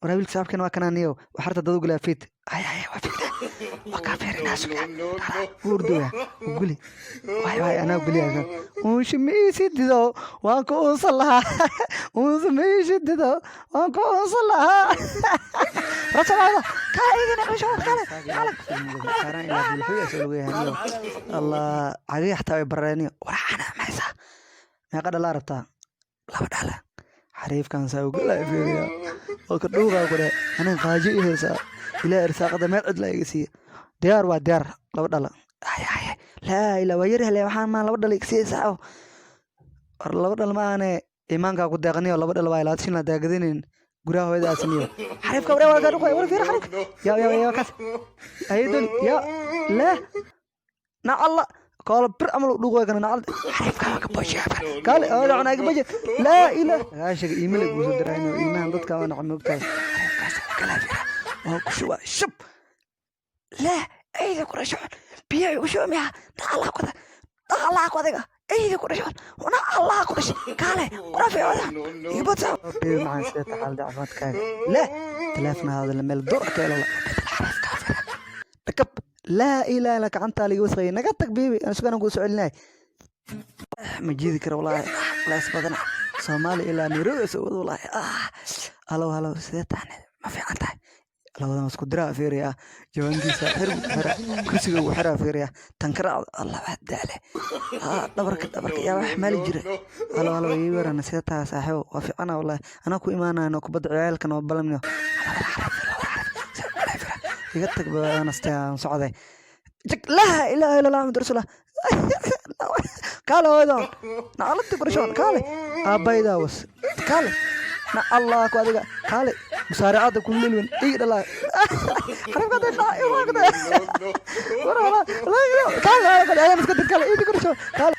Waraa wiilka saaxiibkan waa kanaaniyo waxarta dad u galaa fiid. Ay ay, waa fiid, waa kaa feerinaa, sugaa urdoya guli. Waay waay, anaa guliya. Uunshimiisidido waan ku unsan lahaa, uunshimiisidido waan ku unsan lahaa. Rasamaada kaa eegina kale kale kaaraan ilaa bulxuya soo lagu yahaniyo. Allah, cagii xataa way bareeniyo. Waraana maysa, meeqa dhalaa rabtaa? Laba dhala. Xariifkan saa u galaa fiiriya oo ka dhuuqaa ku dheh. Aniga qaajo i haysaa, ilaa irsaaqada meel cidla iga siiya. Diyaar waa diyaar, laba dhala. Ay ay, laa ilaa waa yar hele. Waxaan maa laba dhala iga siiyeysaa? War laba dhal ma aane, iimaankaa ku deeqaniyo. Laba dhal waa 20 shilin daagadanin guryaha hooyadaasniyo. Xariifka waree waa ka dhuqay. War fiir xariifka, ya ya ya, kaas ayadon ya leh nacalla koola bir amal u dhuuqay kana nacal. Xariifka waa ka bojiya kaale ooda cunaa ka bojiya. Laa ilaa sagaashaga iimayl ay kuusoo dirayno iimahan dadka waa nacam moogtahay. Xariifkaas kala fiira waa ku shuba shub leh eyda ku dhasho biyo igu shuba miya? Nacallaa kuda, nacallaa ku adiga eyda ku dhasho, nacallaa ku dhashay kaale kuraafiyooda ibadsa. Bebi macaan, sida taxaalada caafimaadkaaga leh taleefonahaada meel dur ka elola. Xariifka fiira dhakab. Laa ilaaha illa, gacantaa liga wasqayay. Naga tag bebi, aan sugan kuu soo celinay. Ma jiidi karo walaahi, culays badan. Soomaali ilaa Nairobi soo wado walaahi. Halow halow, sidee tahay? Ma fiican tahay? Labadan isku diraa fiiriya. Jawaankiisa xir xira, kursiga ugu xiraa fiiriya. Tan ka raacdo. Allah, waa daale. Dhabarka dhabarka yaa wax maali jira. Halow halow, ii warana, sidee tahay saaxiibo? Waa fiicana walaahi, anaa ku imaanayno kubadda ciyaalka noo balamino. Labada xaraf, labada xaraf iga tag baanastay, aan socday. Laa ilaaha illa Allah, Muhammad rasuulullah. Kaale hooyadon nacaladi ku dhashoon, kaale aabbaydaa was, kaale na Allah ku adiga, kaale musaaracada ku lilwin ii dhalaa. Xarifka kaale, kaale, iska dir, kaale ii ku dhasho, kaale.